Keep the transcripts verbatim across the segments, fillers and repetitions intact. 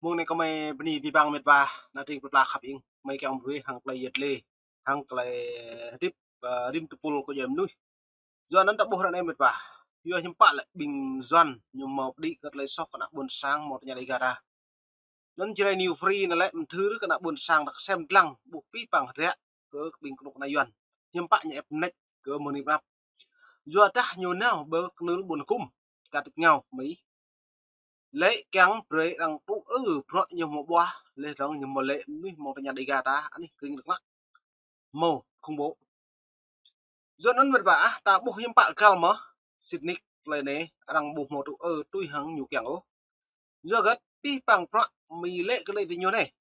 Mông anai kơ mơi bơni abih bang met wa, ană tring plơi pla khăp ing, mơi kiăng brơi hăng tơlơi yet lê, hăng tơlơi hơdip, ơ, rĭm tơpul kơ djuai mơnuih. Yua anŭn ta ƀuh ră anai met wa, yua hiư̆m pă lĕ ƀing Yuan ñu hmâo pơđĭ kơ tơlơi soh kơ ană ƀôn sang mơ̆ng tơña Dega ta. Anŭn Jrai New Free anai lĕ mơthưr kơ ană ƀôn sang ta kơsem lăng ƀuh pih pang hơdră kơ ƀing kơnuk kơna Yuan. Hiư̆m pă ñu ĕp mơneč kơ mơni pơnăp. Yua dah ñu nao ƀơi kơnưl ƀôn hơkŭm, čar tač rơngiao Mi. Lĕ kiăng brơi arăng tŭ ư bruă ñu hmâo ƀuah, laih dơ̆ng ñu hmâo lĕ mơnuih mơ̆ng tơña Dega ta, anih krĭng Dak Lak hmâo khủng bố. Yua anŭn met wa ah, ta ƀuh hiư̆m pă găl mơ̆, sĭt nik tơlơi anai, arăng ƀu hmâo tŭ ư tui hăng ñu kiăng ôh. Yua hơget pih pang bruă Mi lĕ kơ tơlơi tơ ñu anai,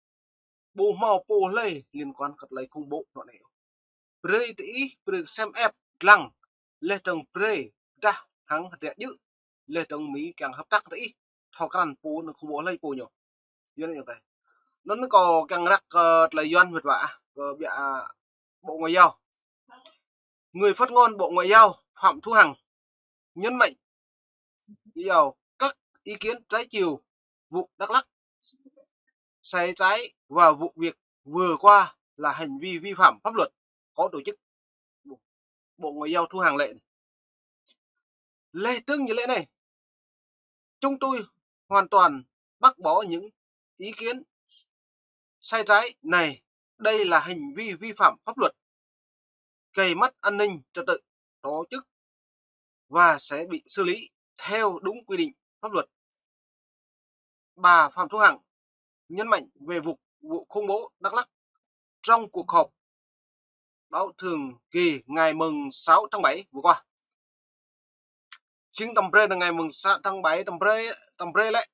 ƀu hmâo pô hlơi liên quan kơ tơlơi khủng bố bruă anai ôh. Brơi tơ ih, brơi kơsem ĕp lăng, laih dơ̆ng brơi dah hăng hơdră djơ̆, laih dơ̆ng Mi kiăng hợp tác tơ ih, thâo krăn pô anŭn khủng bố hlơi pô ñu. Yuan ñu tơi. Anŭn kâo kiăng răk kơ tơlơi Yuan met wa ah, kơ ƀiă, a, Bộ Ngoại giao. Người phát ngôn Bộ Ngoại giao Phạm Thu Hằng nhấn mạnh, giao các ý kiến trái chiều vụ Đắk Lắk sai trái và vụ việc vừa qua là hành vi vi phạm pháp luật có tổ chức. Bộ Ngoại giao Thu Hằng lĕ, laih dơ̆ng ñu lĕ anai: "Chúng tôi hoàn toàn bác bỏ những ý kiến sai trái này. Đây là hành vi vi phạm pháp luật, gây mất an ninh trật tự, tổ chức và sẽ bị xử lý theo đúng quy định pháp luật." Bà Phạm Thu Hằng nhấn mạnh về vụ, vụ khủng bố Đắk Lắk trong cuộc họp báo thường kỳ ngày mùng sáu tháng bảy vừa qua. Jing tơm brơi anai ngày mùng sáu tháng bảy, tơm brơi, tơm brơi lĕ,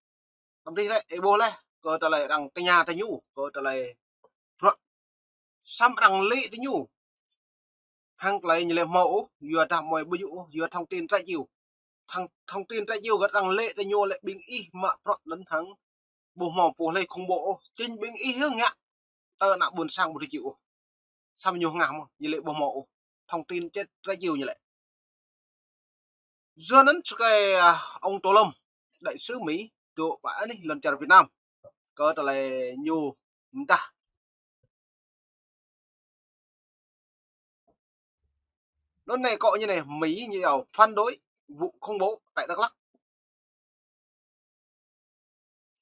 tơm brơi lĕ, ih ƀuh laih, kơ tơlơi arăng tơña tơ ñu, kơ tơlơi bruă, samơ̆ arăng lĕ tơ ñu hăng tơlơi ñu lĕ hmâo ôh, yua dah mơi ƀu djơ̆ ôh, yua thông tin trái chiều. Thông, thông tin trái chiều hơget arăng lĕ tơ ñu lĕ ƀing ih mă bruă anŭn hăng ƀu hmâo pô hlơi khủng bố ôh, chính ƀing ih hơ̆ ngă tơ ană ƀôn sang ƀu djơ̆ ôh. Samơ̆ ñu hơngah mơ̆, ñu lĕ ƀu hmâo ôh. Thông tin chết trái chiều ñu lĕ. Yua anŭn sơkai, a, ông Tô Lâm, đại sứ Mỹ dŏ pơ anih lŏn čar Việt Nam, kơ tơlơi ñu mơdah. Anŭn anai kơ ñu anai, Mỹ ñu yua phản đối vụ khủng bố tại Đắk Lắk.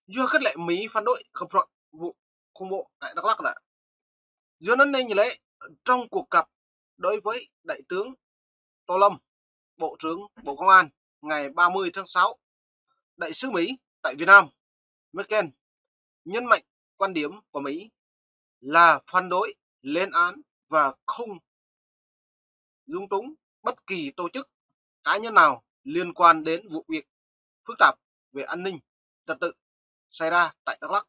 Yua hơget lĕ Mỹ phản đối kơ bruă vụ khủng bố tại Đắk Lắk anŭn? Yua anŭn anai ñu lĕ, trong cuộc gặp đối với Đại tướng Tô Lâm, Bộ trưởng Bộ Công an, ngày ba mươi tháng sáu, Đại sứ Mỹ tại Việt Nam, McCain, nhấn mạnh quan điểm của Mỹ là phản đối, lên án và không dung túng bất kỳ tổ chức, cá nhân nào liên quan đến vụ việc phức tạp về an ninh trật tự xảy ra tại Đắk Lắk.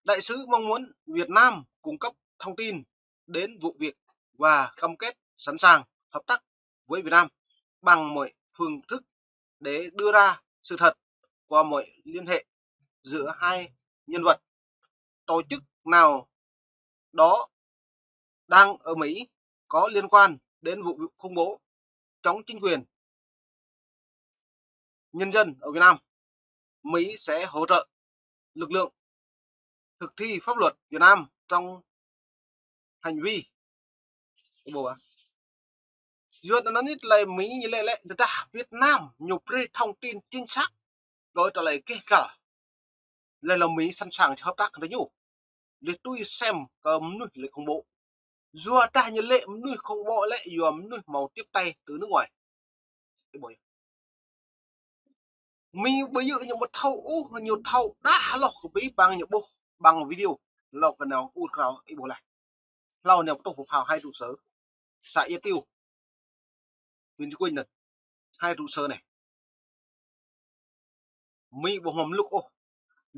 Đại sứ mong muốn Việt Nam cung cấp thông tin đến vụ việc và cam kết sẵn sàng hợp tác với Việt Nam bằng mọi phương thức để đưa ra sự thật qua mối liên hệ giữa hai nhân vật, tổ chức nào đó đang ở Mỹ có liên quan đến vụ khủng bố chống chính quyền nhân dân ở Việt Nam. Mỹ sẽ hỗ trợ lực lượng thực thi pháp luật Việt Nam trong hành vi. Ih ƀuh ah. Yua anŭn anai tơlơi Mi ñu lĕ lĕ, tơdah Việt Nam ñu brơi thông tin chính xác kơ tơlơi keh kal, laih lŏ Mi sẵn sàng hợp tác tơ ñu. Laih tui sem kơ mơnuih lĕ khủng bố. Yua dah ñu lĕ mơnuih khủng bố lĕ yua mơnuih hmâo tiếp tay từ nước ngoài. Ih ƀuh ah. Mi ƀu djơ̆ ñu ƀu thâo ôh, ñu thâo đah hloh kơ abih bang ñu ƀuh băng video. Hlâo kơ nao ur krao ih ƀuh laih. Hlâo nao pơtuh pơphao hai trụ sở, xã Ia Tiêu, huyện Cư Kuin anŭn. Hai trụ sở anai. Mi ƀu hmâo mlŭk ôh.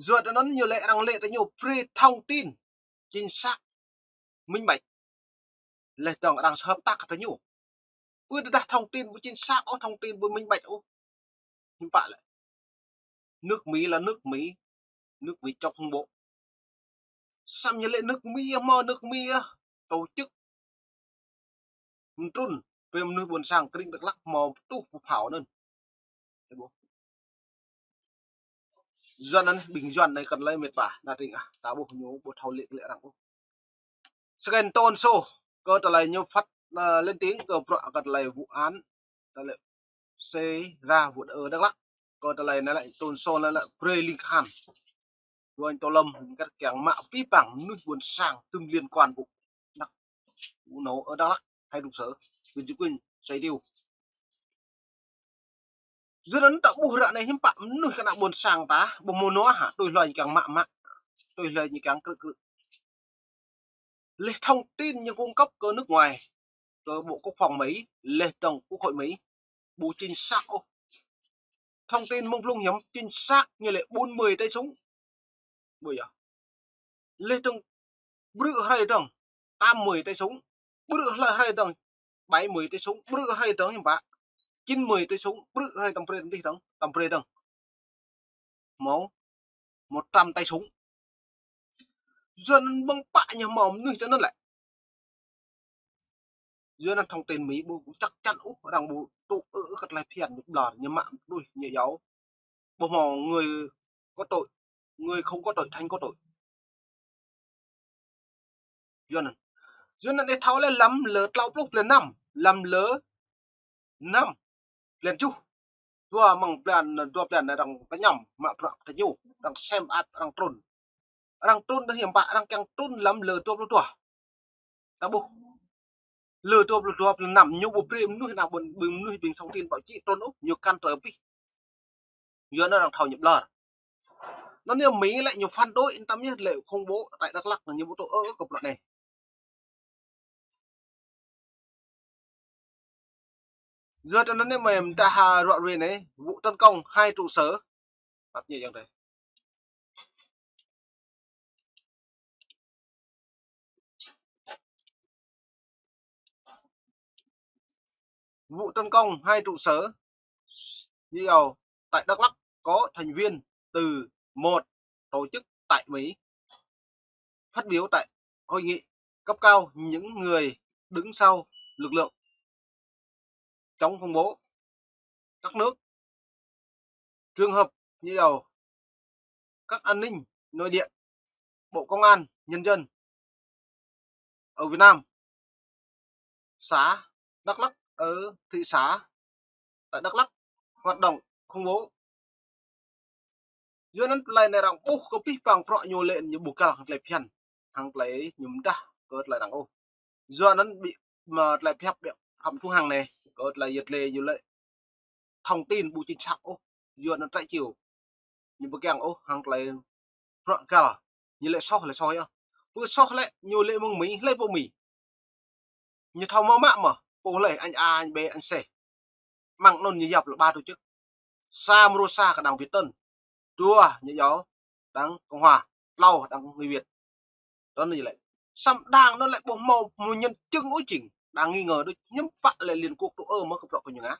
Yua anŭn ñu lĕ arăng lĕ tơ ñu brơi thông tin chính xác, minh bạch. Laih dơ̆ng arăng hợp tác tơ ñu. Ƀu tơdah thông tin ƀu chính xác ôh, thông tin ƀu minh bạch ôh, hiư̆m pă lĕ? Nước Mỹ là nước Mỹ, nước Mỹ chống khủng bố. Samơ̆ ñu lĕ nước Mỹ, hmâo nước Mỹ, tổ chức mơtrŭn brơi mơnuih ƀôn sang krĭng Dak Lak hmâo pơtuh pơphao anŭn. Ih ƀuh. Yuan anai, ƀing Yuan anai kăn lĕ mĕt wa, đa tring ah, ta ƀuh ñu ƀu thâo lĕ lĕ arăng ôh. Sken Tôn Sô, kơ tơlơi ñu phát, à, lên tiếng kơ bruă kơ tơlơi vụ án, tơlơi xảy ra vụ ở Đắk Lắk, kơ tơlơi anai lĕ Tôn Sô anai lĕ brơi link khan. Đuañ Tô Lâm, kăt kiăng mă pih pang mơnuih ƀôn sang tơm liên quan vụ Đắk, vụ nổ ở Đắk Lắk, hai trụ sở, quyền chủ quyền, sai tiêu. Yua anŭn ta ƀuh ră anai hiư̆m pă mơnuih kơ ană ƀôn sang ta, ƀuh mơnuih hă, tui hloi ñu kiăng mă mă, tui hloi ñu kiăng krư̆ krư̆. Leh thông tin ñu cung cấp kơ nước ngoài, kơ Bộ Quốc phòng Mỹ, leh dơ̆ng Quốc hội Mỹ, ƀu chính xác ôh. Thông tin mơ̆ng blung hiư̆m chính xác ñu lĕ bốn mươi tay súng. Ƀu yơh. Leh dơ̆ng brư̆ hrơi dơ̆ng tám mươi tay súng, brư̆ hlơi hrơi dơ̆ng bảy mươi tay súng, brư̆ hrơi dơ̆ng hiư̆m pă chín mươi tay súng, brư̆ hrơi tăm brơi dơ̆ng, tăm brơi dơ̆ng hmâo một trăm tay súng. Yua anŭn ƀơ̆ng pă ñu hmâo mơnuih tơ anŭn lĕ. Yua anŭn thông tin Mỹ ƀu chắc chắn ôh, arăng ƀu tŭ ư ư kơ tơlơi phiăn ñu ƀlŏr, ñu mă mơnuih, ñu yâo. Ƀu hmâo người có tội, người không có tội thành có tội. Yua anŭn. Yua anŭn ih thâo lĕ lăm lơ klâo pluh blan năm, lăm lơ năm blan tơjuh. Dua mơ̆ng blan, dua blan anai arăng kơñăm mă bruă kơ ñu, arăng sem ăt, arăng trŭn. Arăng trŭn dơ̆ng hiư̆m pă, arăng kiăng trŭn lăm lơ dua pluh dua. Ta ƀuh. Lơ dua pluh dua blan năm, ñu ƀu brơi mơnuih ană ƀôn, ƀing mơnuih ƀing thông tin báo chí trŭn ôh, ñu cản trở pih. Yua anŭn arăng thâo ñu ƀlŏr. Anŭn ñu Mỹ lĕ ñu phản đối, yên tâm nhé, lĕ khủng bố tại Đắk Lắk ñu ƀu tŭ ư ư kơ bruă anai. Yua anŭn anai mơ̆ ta hă ruă ruê anai, vụ tấn công hai trụ sở. Pap ñu yang tơi. Vụ tấn công hai trụ sở, như vậy, tại Đắk Lắk có thành viên từ một tổ chức tại Mỹ. Phát biểu tại hội nghị cấp cao, những người đứng sau lực lượng chống khủng bố các nước, trường hợp như vậy, các an ninh nội địa, Bộ Công an Nhân dân ở Việt Nam, xã Đắk Lắk, ở thị xã tại Đắk Lắk hoạt động khủng bố. Yua anŭn tơlơi anai arăng ƀuh kơ pih pang bruă ñu lĕ ñu ƀu găl hăng tơlơi phiăn, hăng tơlơi ñu mơdah kơ tơlơi arăng ôh. Yua anŭn ƀing mơ̆ tơlơi phiăn ƀing Phạm Thu Hằng anai, kơ tơlơi yơh lĕ ñu lĕ thông tin ƀu chính xác ôh. Yua anŭn trại chiều ñu ƀu kiăng ôh hăng tơlơi bruă găl, ñu lĕ soh lĕ soh yơh. Pô soh lĕ ñu lĕ mơ̆ng Mỹ, hlơi pô Mỹ. Ñu thâo mơ̆ mă mơ̆, pô hlơi anh A, anh B, anh C. Mơ̆ng anŭn ñu yap lĕ ba tổ chức. Sa mrô sa kơ đảng Việt Tân. Dua ñu yap đảng Cộng hòa. Klâo đảng Người Việt. Tơl ñu lĕ. Samơ̆ đảng anŭn lĕ ƀu hmâo một nhân chứng ôh jing. Đảng nghi ngờ đôč, hiư̆m pă lĕ Liên Quốc tŭ ư mơ̆ kơ bruă kơ ñu ngă.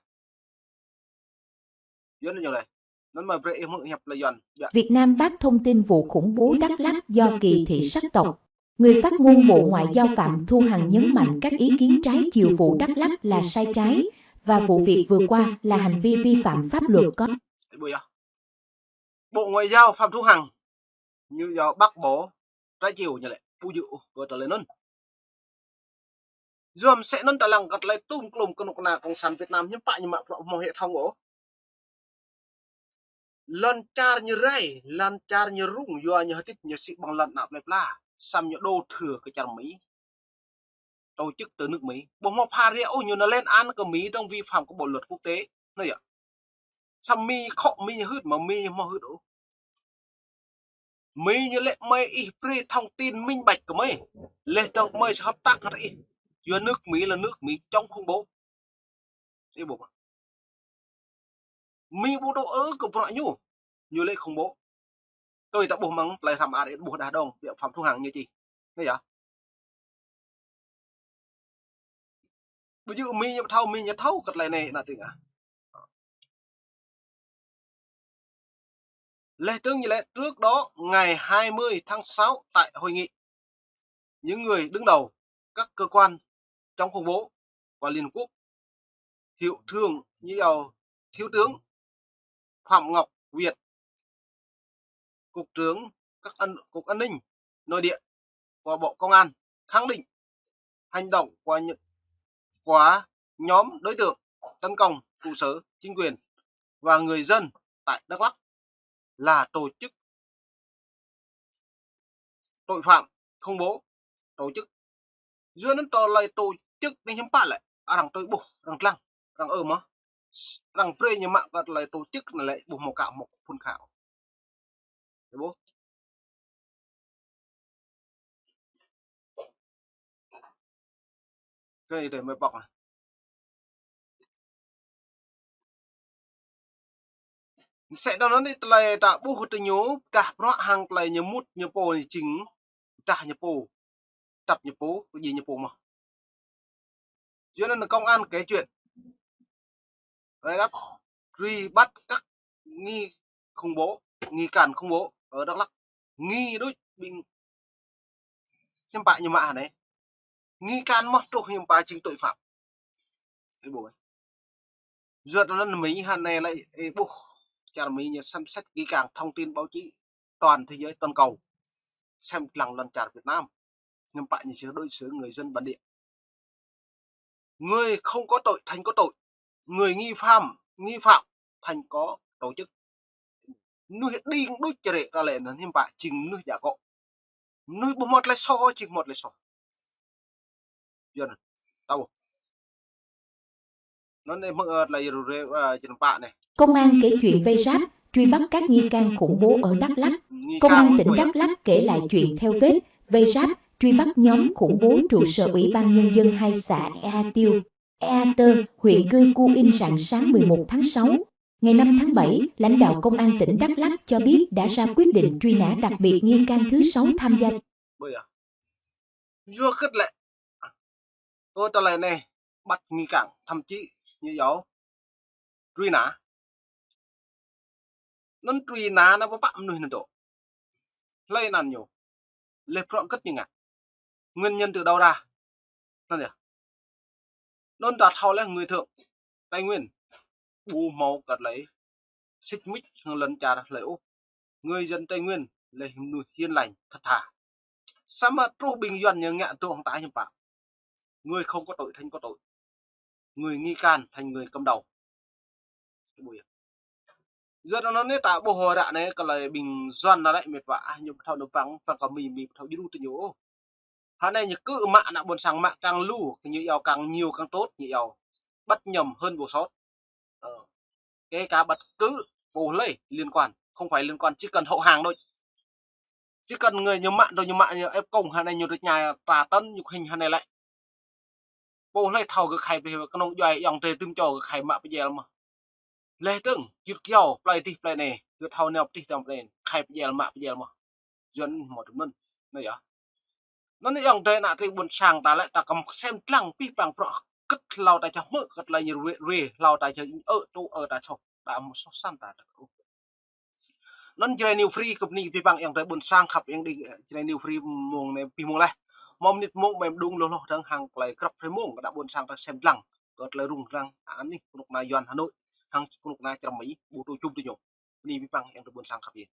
Yua anŭn ñu lĕ. Anŭn mơ̆ brơi ih hmư̆ hiăp lĕ Yuan. Việt Nam bác thông tin vụ khủng bố Đắk Lắk do kỳ thị sắc tộc. Người phát ngôn Bộ Ngoại giao Phạm Thu Hằng nhấn mạnh các ý kiến trái chiều vụ Đắk Lắk là sai trái và vụ việc vừa qua là hành vi vi phạm pháp luật có Bộ Ngoại giao Phạm Thu Hằng ñu yap bác bỏ trái chiều ñu lĕ, ƀu djơ̆ ôh kơ tơlơi anŭn. Yua mơ̆ sĕ anŭn ta lăng kơ tơlơi tŭm klum kơnuk kơna cộng sản Việt Nam hiư̆m pă ñu mă bruă hmâo hệ thống ôh. Lŏn čar ñu rai, lŏn čar ñu rŭng, yua ñu hơdip ñu sĭ ƀơ̆ng lŏn ană plơi pla, samơ̆ ñu đổ thừa kơ čar Mỹ. Tổ chức từ nước Mỹ. Ƀu hmâo pha ră ôh ñu nao lên án kơ Mỹ dơ̆ng vi phạm kơ bộ luật quốc tế. Anai yơh. Samơ̆ Mỹ khŏk Mỹ ñu hưt mơ̆ Mỹ ñu hmâo hưt ôh. Mỹ ñu lĕ mơi ih brơi thông tin minh bạch kơ mơi. Leh dơ̆ng mơi sẽ hợp tác hăng ih. Yua nước Mỹ là nước Mỹ chống khủng bố. Ih ƀuh mơ̆. Mỹ ƀu tŭ ư kơ bruă ñu. Ñu lĕ khủng bố. Tui ta ƀuh mơ̆ng tơlơi hrăm ar ih ƀuh đah dơ̆ng, ƀing Phạm Thu Hằng ñu čih. Anai yơh. Ƀu djơ̆ Mỹ ñu thâo, Mỹ ñu thâo kơ tơlơi anai ană tring ah. Leh dơ̆ng ñu lĕ, trước đó, ngày hai mươi tháng sáu, tại hội nghị, những người đứng đầu các cơ quan chống khủng bố và Liên Quốc, Hiệu Thượng, như là Thiếu tướng Phạm Ngọc Việt, Cục trưởng các an, Cục An ninh Nội địa của Bộ Công an khẳng định hành động của Nhật, của nhóm đối tượng tấn công trụ sở chính quyền và người dân tại Đắk Lắk là tổ chức tội phạm khủng bố tổ chức. Yua anŭn tơlơi tổ chức anai hiư̆m pă lĕ, arăng tui ƀuh, arăng lăng, arăng ơ mơ̆. Arăng brơi ñu mă kơ tơlơi tổ chức anai lĕ ƀuh mơ̆ kâo mơ̆ phun kâo. Ƀuh. Kơ anai dêh mơi pŏk anai. Mơsĕ tơnăn anai tơlơi ta ƀuh tơ ñu, pơdah bruă hăng tơlơi ñu mŭt ñu pô anai jing, pơdah ñu pô, tăp ñu pô, kơjing ñu pô mơ̆n. Yua anŭn công an kể chuyện. Vây bắt, truy bắt các nghi khủng bố, nghi can khủng bố ở Đắk Lắk. Nghi đôč ƀing hiư̆m pă ñu mă hă anai. Nghi can mơ̆n truh hiư̆m pă jing tội phạm. Ơ ƀuh. Yua anŭn Mi hă anai lĕ, ơ ƀuh, čar Mi ñu xem xét kỹ càng thông tin báo chí toàn thế giới, toàn cầu. Xem lăng lŏn čar Việt Nam. Hiư̆m pă ñu sẽ đối xử người dân bản địa. Người không có tội thành có tội. Người nghi phạm, nghi phạm thành có tổ chức. Mơnuih đing đôč čơrĕ ră lĕ anŭn hiư̆m pă jing mơnuih djă akŏ. Mơnuih ƀu hmâo tơlơi soh, jing hmâo tơlơi soh. Yua anŭn, ta ƀuh. Anŭn anai mơ̆ng, ơ, tơlơi rŭ rê, ơ, črăn pă anai. Công an kể chuyện vây ráp, truy bắt các nghi can khủng bố ở Đắk Lắk. Nghi can khủng bố. Công an tỉnh Đắk Lắk kể lại chuyện theo vết, vây ráp, truy bắt nhóm khủng bố trụ sở Ủy ban Nhân dân hai xã Ea Tiêu, Ea Tơ, huyện Cư Cu In rạng sáng mười một tháng sáu. Ngày năm tháng bảy, lãnh đạo Công an tỉnh Đắk Lắk cho biết đã ra quyết định truy nã đặc biệt nghi can thứ sáu tham gia. Ƀơi yơh. Yua hơget lĕ. Ơ, tơlơi anai, bắt nghi can, thậm chí ñu iâu truy nã. Anŭn truy nã anŭn pơpă mơnuih anŭn dŏ. Hlơi anăn ñu. Lĕ bruă hơget ñu ngă. Nguyên nhân từ đâu ra. Anŭn yơh. Anŭn ta thâo lĕ người Thượng Tây Nguyên ƀu hmâo kơ tơlơi xích mích hăng lŏn čar hlơi ôh. Người dân Tây Nguyên lĕ mơnuih hiền lành, thật thà. Samơ̆ truh ƀing Yuan ñu ngă dŏ hăng ta hiư̆m pă. Người không có tội thành có tội. Người nghi can thành người cầm đầu. Yua anŭn anai ta ƀuh ră anai kơ tơlơi ƀing Yuan anai lĕ mĕt wa, ñu ƀu thâo nao păng, păng kơ Mi, Mi ƀu thâo djru tơ ñu. Hă anai ñu kơ mă ană ƀôn sang mă kăng lu, ñu iâu kăng nhiều kăng tốt, ñu iâu. Bắt nhầm hơn bổ sót. Ờ. Kể cả bắt cứ ƀu hlơi liên quan, không phải liên quan, chỉ cần hậu hàng thôi. Chỉ cần người ñu mă, ñu mă, ñu ép công, hă anai ñu rơ̆t ñai tra tấn, ñu khinh hă anai lĕ. Ƀu hlơi thâo gơ̆ khai pơdjai, kơnơ̆ng djuai ayŏng adơi tơm čô gơ̆ khai mă pơdjai mơ̆n. Lĕ tơ̆ng, jut kiao, plơi tih plơi anai, gơ̆ thâo nao pơtih tơm plơi anai, khai pơdjai mă pơdjai mơ̆n. Yuan mơ̆ tơm anŭn, anai yơh. Anŭn ayŏng adơi ană tring ƀôn sang ta lĕ ta kăm sem lăng pih păng bruă hơget hlâo ta čah hmư̆, hơget tơlơi ñu ruai, ruai, hlâo ta čah ơ, tŭ ơ ta čoh, ta mơ̆ soh sam ta, ta kơ. Anŭn Jrai New Free kơ bơni pih păng ayŏng adơi ƀôn sang khăp ayŏng adơi, Jrai New Free mông anai pih mông laih. Mơ̆ mơnit mông ƀem đung lôh lôh dơ̆ng hăng tơlơi krăp hrơi mông kơ ană ƀôn sang ta sem lăng. Kơ tơlơi rŭng răng anih kơnuk kơna Yuan Hà Nội hăng kơnuk kơna čar Mi ƀu tŭ čum tơ ñu. Bơni pih păng ayŏng adơi ƀôn sang khăp yơh.